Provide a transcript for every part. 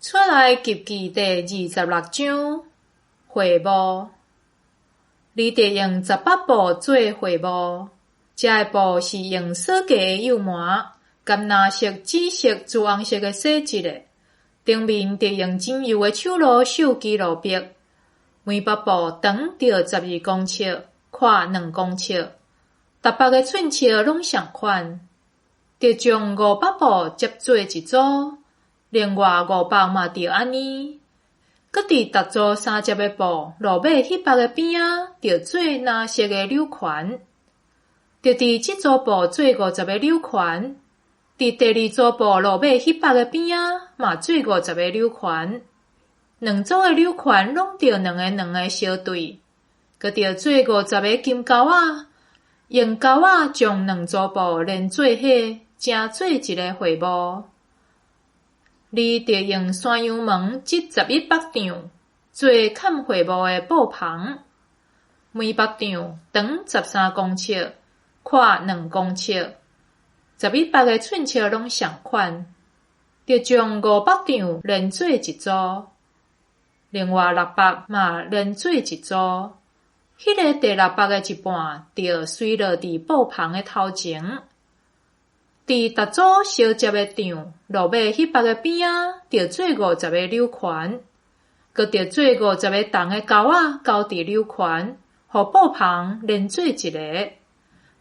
出埃及記第二十六章，會幕。你著用十百布做會幕，這个布是用鎖過的幼麻，佮藍色、紫色、朱紅色的紗織的。頂面著用精油的手路繡基路伯。每幅布長著12公尺，闊2公尺，逐幅的寸尺攏仝款。著將五百布摺做一組，另外五幅嘛著按呢。閣佇逐組三摺的布落尾彼幅的邊仔，著做藍色的鈕環。著佇這組布做50個鈕環，佇第二組布落尾彼幅的邊仔嘛做50個鈕環。兩組的鈕環攏著兩个兩个相對，閣著做50個金鈎仔，用鈎仔將兩組布連做伙，成做一个會幕。你著用山羊毛織11縛帳，做崁會幕的布篷。每縛帳長13公尺，闊2公尺，11縛的寸尺攏仝款。著將五縛帳連做一組，另外六縛嘛連做一組。彼个第六縛的一半，著垂落佇布篷的頭前。佇逐組相摺的帳落尾彼幅的邊仔，著做50個鈕環，閣著做50個銅的鈎仔鈎佇鈕環，予布篷連做一个。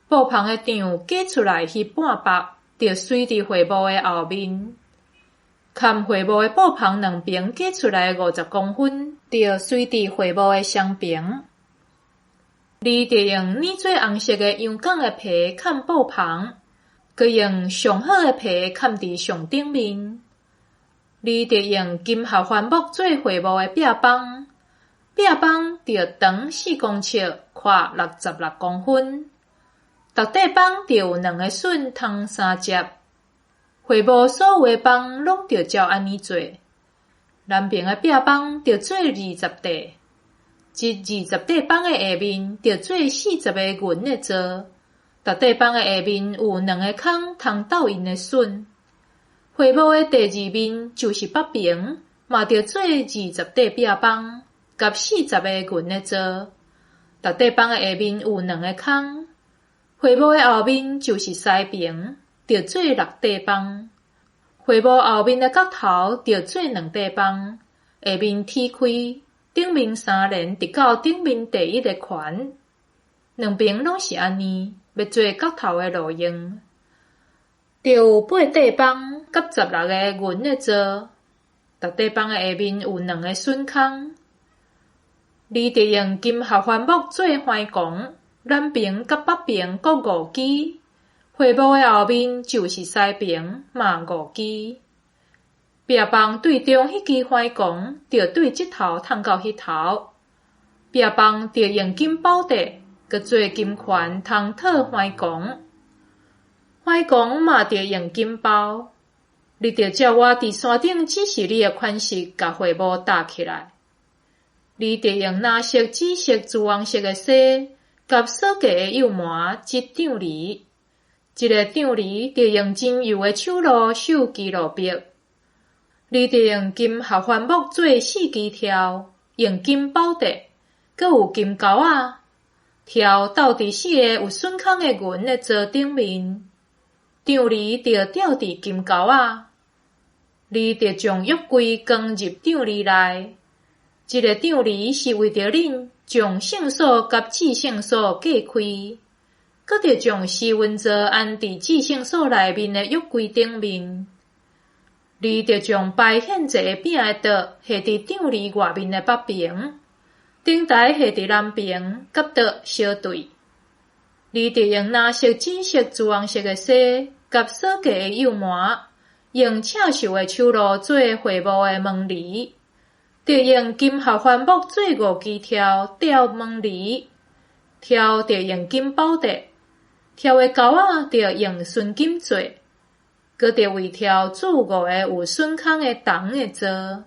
布篷的帳加出來彼半幅，著垂佇會幕的後面。崁會幕的布篷兩爿加出來的50公分，著垂佇會幕的雙爿。你著用染做紅色的羊角的皮崁布篷，閣用上好的皮崁佇上頂面。你著用金合歡木做會幕的壁枋，壁枋著長4公尺，闊66公分。逐塊枋著有兩个榫通相接。會幕所有的枋攏著照按呢做。南爿的壁枋著做20塊，這20塊枋的下面著做40個銀的座。逐塊枋的下面有兩个空通鬥𪜶的榫。會幕的第二面就是北爿，嘛著做20塊壁枋，佮40個銀的座。逐塊枋的下面有兩个空。會幕的後面就是西爿，著做六塊枋。會幕後面的角頭著做兩塊枋，下面鐵開，頂面三連，直到頂面第一个環。兩爿攏是按呢，欲做角頭的路用。著有八塊枋，佮16個銀的座。逐塊枋的下面有兩个榫空。你著用金合歡木做橫摃，南爿佮北爿各五支。會幕的後面就是西爿，嘛五支。壁枋對中彼支橫摃，著對這頭迵到彼頭。壁枋著用金包戴，閣做金環通套橫摃。橫摃嘛著用金包。你著照我佇山頂指示你的款式，共會幕搭起來。你著用藍色、紫色、朱紅色的紗，佮鎖過的幼麻織帳籬。這个帳籬著用精油的手路繡基路伯。你著用金合歡木做四支柱，用金包戴，閣有金鈎仔，柱鬥佇四个有榫空的銀的座頂面，帳籬著吊佇金鈎仔。你著將約櫃扛入帳籬內，這个帳籬是為著恁將聖所佮至聖所隔開，閣著將施恩座安佇至聖所內面的約櫃頂面。你著將擺獻祭的餅的桌下佇帳籬外面的北爿，頂台下佇南爿，佮桌相對。你著用藍色、紫色、朱紅色的紗，佮鎖過的幼麻，用刺繡的手路做會幕的門簾。著用金合歡木做五支柱吊門簾，柱著用金包戴，柱的鈎仔著用純金做。閣著為柱鑄五个有榫空的銅的座。